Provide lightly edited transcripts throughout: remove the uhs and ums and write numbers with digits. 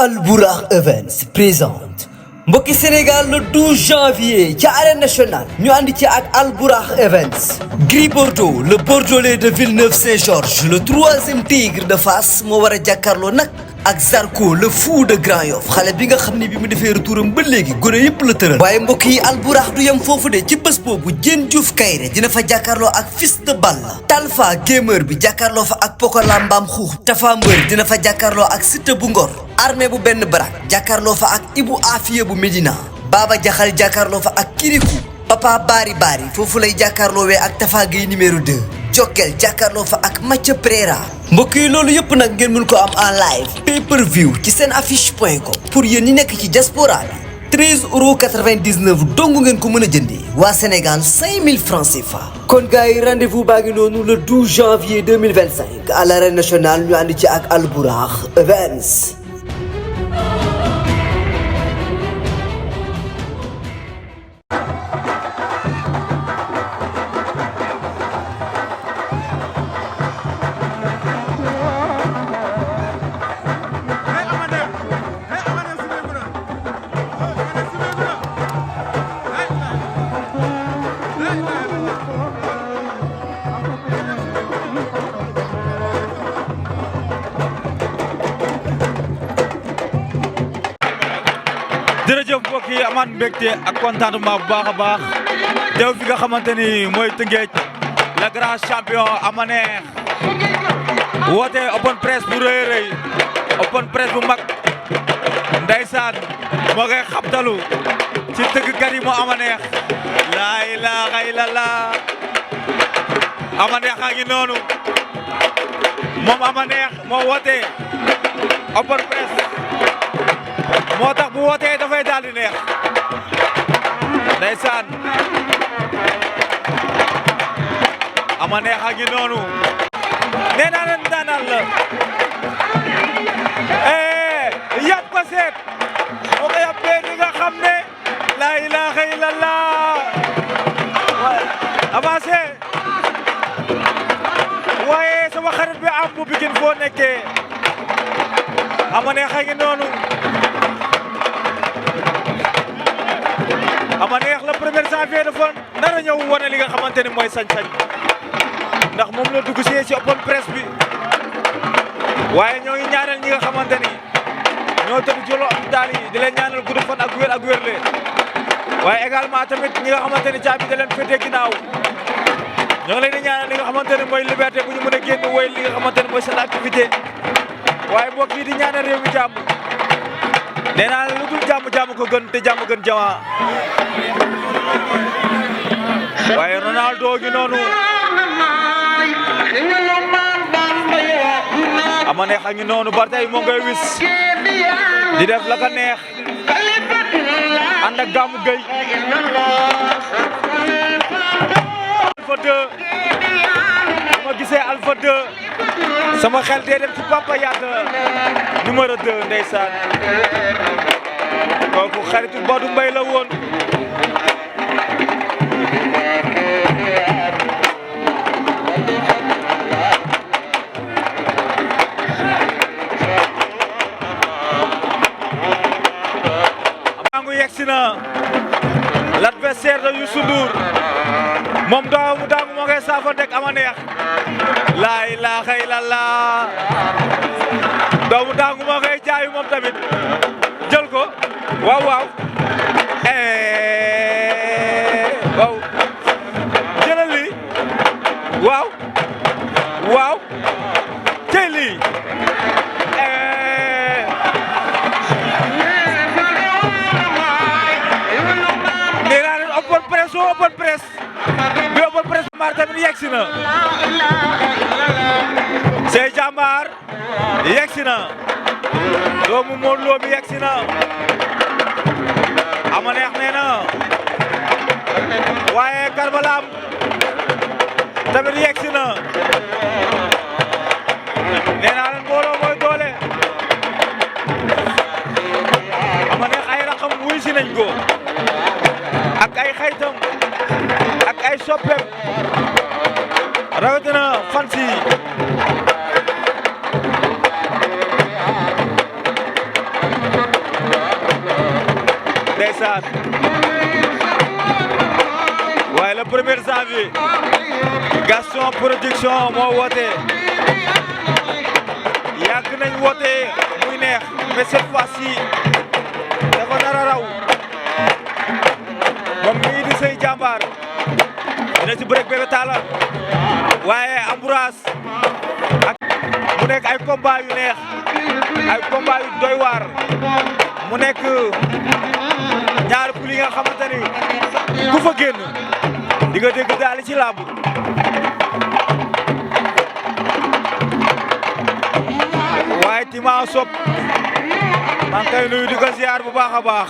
Albourakh Events présente mbokki Sénégal le 12 janvier ci arène nationale ñu ànd ci ak Albourakh Events. Gris Bordeaux le bordelais de Villeneuve-Saint-Georges le troisième tigre de Fass moo war a jàkkaarloo nag ak Zarko le fou de Grand Yoff xale bi nga xam ne bi mu defee retouram ba léegi gone yëpp la tëral. waaye mbokk yi Albourakh du yem foofu de ci bés boobu Diène Diouf Kaïré dina fa jàkkaarloo ak Fils de Balla. Talfa gamer bi jàkkaarloo fa ak Pokola Mbaam Xuux. Tafa Mbër dina fa jàkkaarloo ak Siteu bu Ngor. Armée bu benn barak jàkkaarloo fa ak Ibou Afia bu Médina. Baba Jaxal jàkkaarloo fa ak Kirikou. Papa Bari Bari foofu lay jàkkaarloowee ak Tafa Gueye numéro 2. Jokkel jàkkaarloo fa ak Mathieu Préra. mbokk yi loolu yëpp nag ngeen mën ko am en live pay per view ci seen affiche.com. pour yéen ñi nekk ci diaspora bi 13,99 € dong ngeen ko mën a jëndee. waa Sénégal 5000 francs CFA. kon gars yi rendez-vous baa ngi noonu le 12 janvier 2025 à l'arène nationale ñu ànd ci ak Albourakh Events. jërëjëf mbokk yi amaan mbégte ak contentement bu baax a baax teew fi nga xamante ni mooy Tëngéej le grand champion Ama Neex woote open press bu rëy rëy open press bu mag ndeysaan moo koy xabtalu ci tëggkat yi moo Ama Neex laa ilaaha illallah Ama Neex a ngi noonu moom Ama Neex moo woote open press moo tax bu wootee dafay daal di neex ndeysaan Ama Neex a ngi noonu nee naa leen daanaan la yat ko seet moo ko yàppee di nga xam ne laa ilaaha illallah avancé waaye sama xarit bi am bu Pikine foo nekkee Ama Neex a ngi noonu Ama Neex la 1er janvier dafa nar a ñëw wane li nga xamante ni mooy sañ-sañ ndax moom la dugg ci open press bi waaye ñoo ngi ñaanal ñi nga xamante ni ñoo tëdd ci hôpital yi di leen ñaanal gudd fan ak wérle waaye également tamit ñi nga xamante ni caabi da leen féetee ginnaaw ñoo ngi leen di ñaanal li nga xamante ni mooy liberté bu ñu mën a génn woy li nga xamante ni mooy seen activité waaye mbokk yi di ñaanal réew mi jàmm nee naa lu dul jàmm ko gën te jàmm gën jama waaye Ronaldo gi noonu Ama Neex a ngi noonu ba tey moo ngay wis di def la ka neex ànd ak Gamou Gueye Alpha 2 bu ma gisee Alpha 2 sama xel dee dem ci Papa Yade numéro 2 ndeysaan kooku xaritu Badou Mbaye la woon l'adversaire de Youssou Ndour moom doomu daangu moo ngay saafanteeg Ama Neex laa ilaaha illallah doomu daangu moo ngay jaayu moom tamit jël ko waaw waaw waaw jëlal lii waaw waaw tey lii open press bi open press Jambaar tamit yegsi na Sey Jambaar yegsi na doomu Modou Lo bi yegsi na Ama Neex nee na waaye Karbalaam tamit yegsi na nee naa leen mbooloo mooy doole Ama Neex ay raxam wuy si nañ ko ak ay xaytam ak ay soppeem rawatina fans yi ndeysaan waaye le 1er janvier Gaston Production moo woote yàgg nañ woote muy neex mais cette fois-ci dafa nar a raw moom mii di Sey Jàmbaar dina ci bëreeg Bébé Talla waaye Ambroise ak mu nekk ay combat yu neex ay combat yu doy waar mu nekk ñaari poule yi nga xamante ni ku fa génn di nga dégg daal ci làmb waaye Tima Sop maa ngi koy nuyu di ko ziar bu baax a baax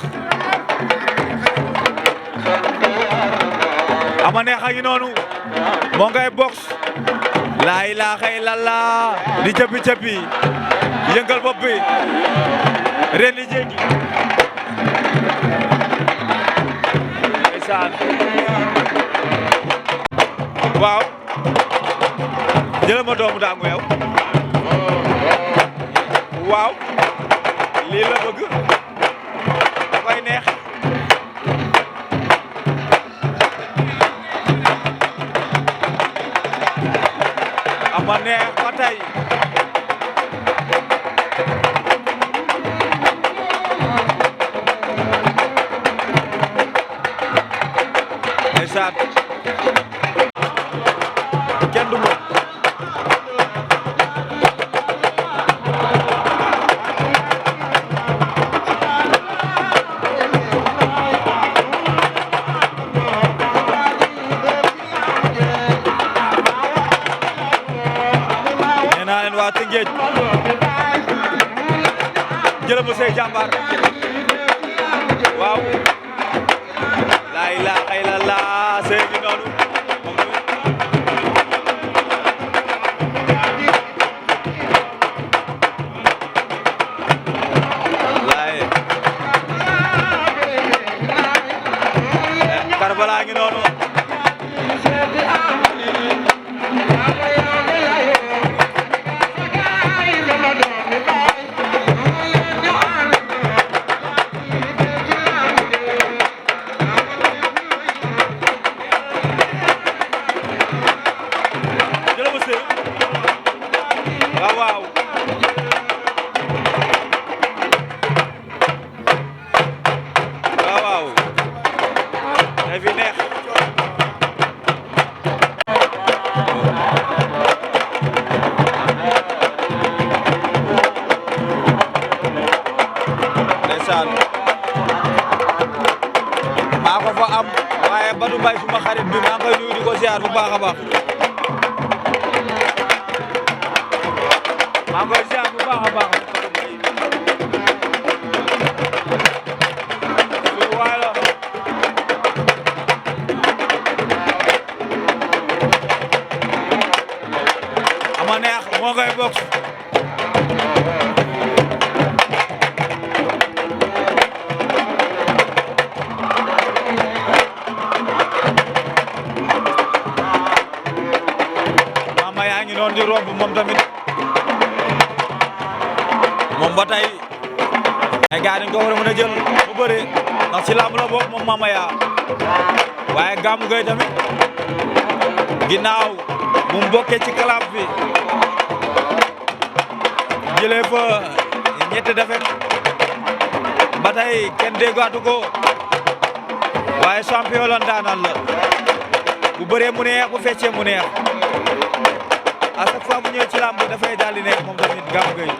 ama neex a ngi noonu moo ngay box laa ilaaha illallah di cëppi cëppi yëngal bopp bi ren li jéggi ndeysaan waaw jëlal ma doomu daangu yow waaw lii la bëgg dafay neex ama neex ba tey ndeysaan kenn du mo waa Tëngéej jëlal ma Sey Jàmbaar waaw laa ilaaha illallah Sey gi noonu laay Karbala ngi noonu waaw day fi neex ndeysaan maa ko fa am waaye Badou Mbaye suma xarit bi maa ngi koy nuyu di ko ziar bu baax a baax maa ngi koy ziar bu baax a baax waaye ama neex moo koy bokk mama yaa ngi noonu di romb moom tamit moom ba tey ay gars dañ ko war a mën a jël bu bëri ndax ci làmb la bokk moom Mama Ya waaye Gamou Gueye tamit ginnaaw bu mu bokkee ci club bi jëlee fa ñetti defet ba tey kenn déggaatu ko waaye champion la ndaanaan la bu bëree mu neex bu feccee mu neex à chaque fois bu ñëwee ci làmb dafay daal di neex moom tamit Gamou Gueye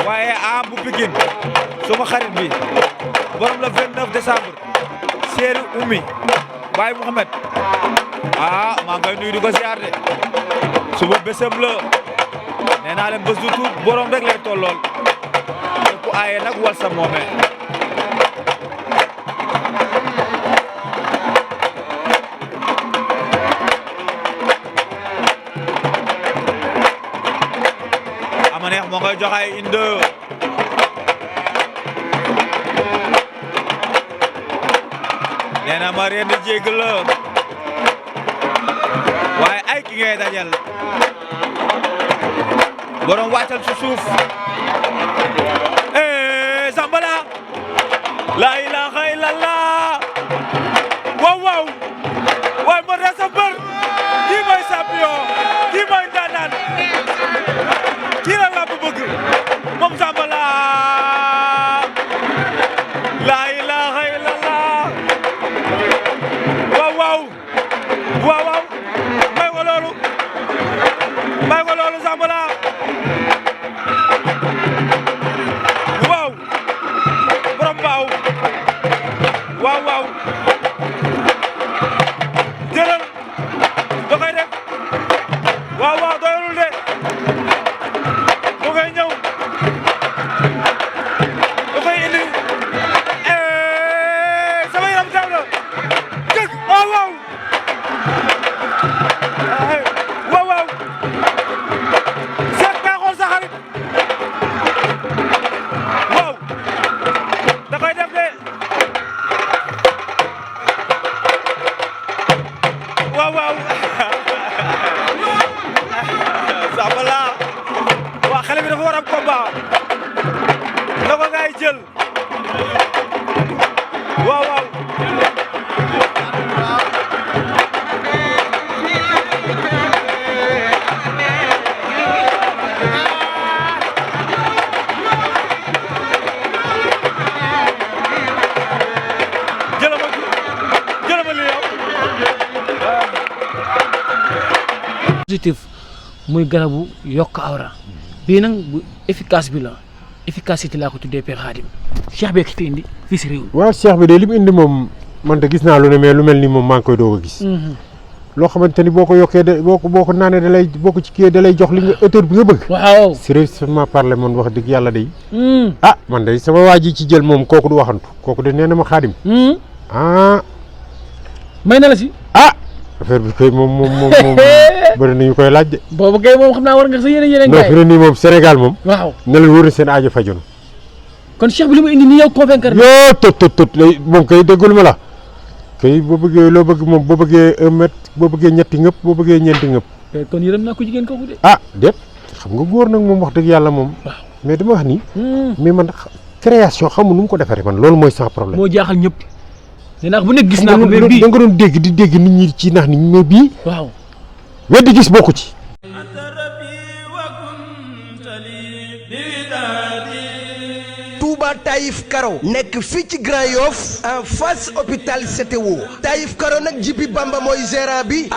waaye am bu Pikine suma xarit bi borom la 29 décembre Séeri Oumy Baye Mouhamed maa ngay nuyu di ko ziar de suba bésam la nee naa leen bés du tuut borom rek lay tollool te ku aaye nag wal sa moome ama neex moo koy joxe ay inde nee na ma reen jégg la waaye ay ki ngay dajal borom wàccal ci suuf Zambala la lay jël waaw waaw positif muy garabu yokk awra bii nag bu efficace bi la efficacité laa ko tuddee Père Khadim cheikh bee ki fi indi fii si réew waaw cheikh bi de li mu indi moom man de gis naa lu ne mais lu mel ni moom maa ngi koy doog a gis loo xamante ni boo ko yokkee de boo ko naanee da lay boo ko ci kii da lay jox li nga hauteur bi nga bëgg waaw sérieusement parler man wax dëgg yàlla day man de sama waa ji ci jël moom kooku du waxantu kooku de nee na ma Khadim may na la si affaire bi koy moom bëri nañu koy laaj de. boobu kay moom xam naa war nga sa yéene non fi ne nii moom Sénégal moom. waaw na leen wóor na seen aajo faju na. kon cheikh bi li mu indi nii yow convaincre na. yoo tot lay moom kay déggul ma la kay boo bëggee loo bëgg moom boo bëggee 1 mètre boo bëggee ñetti ngëpp boo bëggee ñeenti ngëpp. kon yërëm naa ko jigéen kooku de. déet xam nga góor nag moom wax dëgg yàlla moom. waaw mais dama wax nii. mais man création xamu nu mu ko defaree man loolu mooy sans problème. moo jaaxal ñëpp. nee naa bu nekk gis naa ko mais bii da nga doon dégg nit ñi ci nax ni mais bii. waaw weddi gis bokku ci. Touba Taïf Karo nekk fii ci Grand Yoff en face hôpital CTO Taïf Karo nag Jibi Bamba mooy gérant bi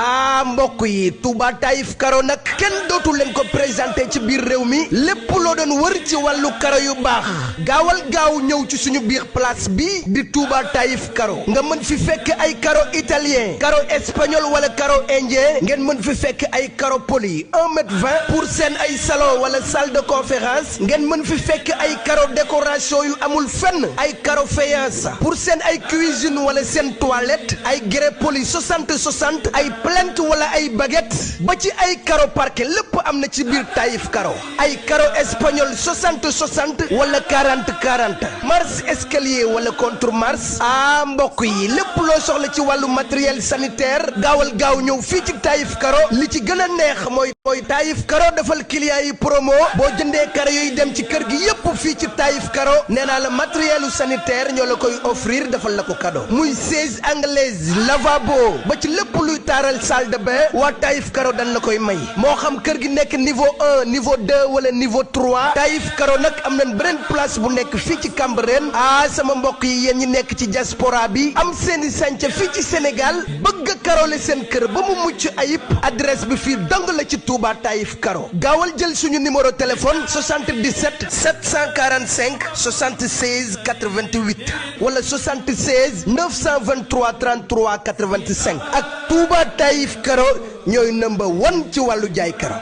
mbokk yi Touba Taïf Karo nag kenn dootu leen ko présenté ci biir réew mi lépp loo doon wër ci wàllu karo yu baax gaawal gaaw ñëw ci suñu biir place bi di Touba Taïf Karo nga mën fi fekk ay karo italien karo espagnol wala karo indien ngeen mën fi fekk ay karo poli 1,20 m pour seen ay salon wala salle de conférence ngeen mën fi fekk ay karo décoration yu amul fenn ay karo faïence pour seen ay cuisine wala seen toilette ay grès poli 60 ay plinthe wala ay baguette ba ci ay karo parquet lépp am na ci biir Taïf Karo ay karo espagnol 60 wala 40 marche escalier wala contre marche mbokk yi lépp loo soxla ci wàllu matériel sanitaire gaawal gaaw ñëw fii ci Taïf Karo li ci gën a neex mooy Taïf Karo defal client yi promo boo jëndee karo yooyu dem ci kër gi yépp fii ci Taïf Karo nee naa la matériel sanitaire ñoo la koy offrir defal la ko cadeau muy chaise anglaise lavabo ba ci lépp luy taaral salle de bain waa Taïf Karo dañ la koy may moo xam kër gi nekk niveau 1 niveau 2 wala niveau 3 Taïf Karo nag am nañ beneen place bu nekk fii ci Cambérène sama mbokk yi yéen ñi nekk ci diaspora bi am seeni sànca fii ci Sénégal bëgg a karole seen kër ba mu mucc ayib adresse bi fii dong la ci Touba Taïf Karo gaawal jël suñu numéro téléphone 77 745 76 88 wala 76 923 33 85 ak Touba Taïf Karo ñooy number 1 ci wàllu jaay karo